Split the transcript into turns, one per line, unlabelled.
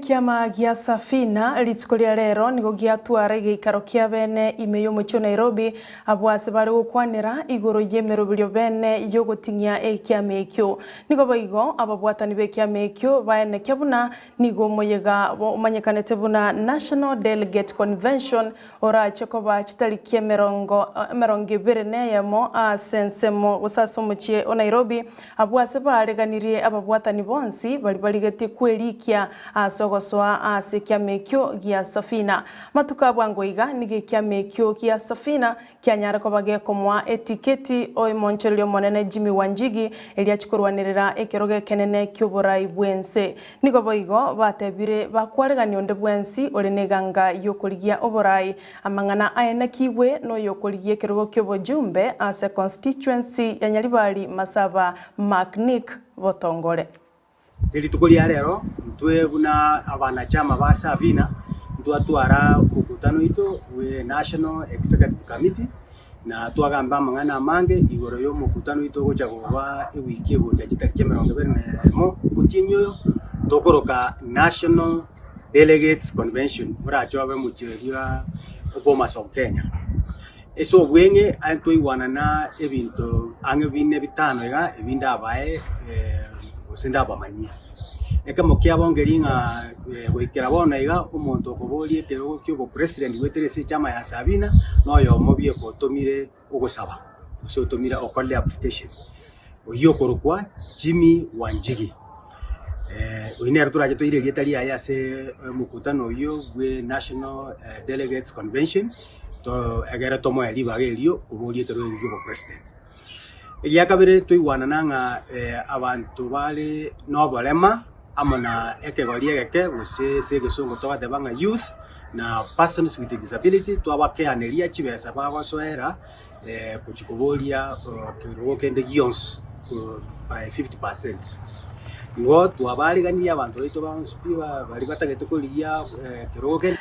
Ekiama gia Safina rituko ria rero nigo giatwara egeikaro kia bene ime y'omochie o Nairobi, abwo ase bare gokwanera igoro y'emeroberio bene y'ogoting'ia ekiama ekio. Nigo boigo ababwatani b'ekiama ekio baenekia buna nigo omoyega omanyekanete buna National Delegate Convention orache koba chitariki emerongo 21 ase ensemo gose ase omochie o Nairobi, abwo ase baareganirie ababwatani bonsi baria barigetie kwerikia ase ogosoa ase ekiama ekio gia Safina. Amatuko a bwango iga nigo ekiama ekio gia Safina kianyare koba gekomoa etiketi omonchoreria omonene Jimmy Wanjigi erio achie korwanerera ekerogo ekenene ki'oborai bw'ense. Nigo boigo batebire bakwaregania onde bwensi ore neganga y'okorigia oborai. Amang'ana aye nakigwe noyokorigia ekerogo ki'obojumbe ase constituency ya Nyaribari Masaba Mark Nick Botongore.
Ase rituko ria rero, intwe buna abanachama ba Safina ntwatwara omokutano oito bwe National Executive Committee na twagamba amang'ana amange igoro y'omokutano oito ogocha koba ewiki egocha chitariki 21 omotienyi oyo, tokoroka National Delegates Convention orache obe omochie oria o Bomas of Kenya. Ase obweng'e aye twaigwanana ebinto ang'e bine bitano iga ebi ndabae gose ndabamanyie. Ekemo kiabo nkeri ng'a goikera bono iga omonto okoboria ekerogo kia obopresident goetera ase echama ya Sabina na oyomo bieka otomire ogosaba gose otomire okorire application, oyio okorokwa Jimmy Wanjigi. Oyio nere torache toire erieta riaye ase omokutano oyio bwe National Delegates Convention, to egere tomoe ribaga erio koboria ekerogo ekio kia obopresident. Egia kabere toigwanana ng'a abanto bare na oborema amo na ekegori egeke gose ase egesongo togoteba ng'a youth na persons with disability twabakeaneria chibesa bagosoera gochia koboria kerogo kende gionsi by 50%. Igo twabaariganirie abanto baito bonsi pi baria batagete korigia kerogo kende.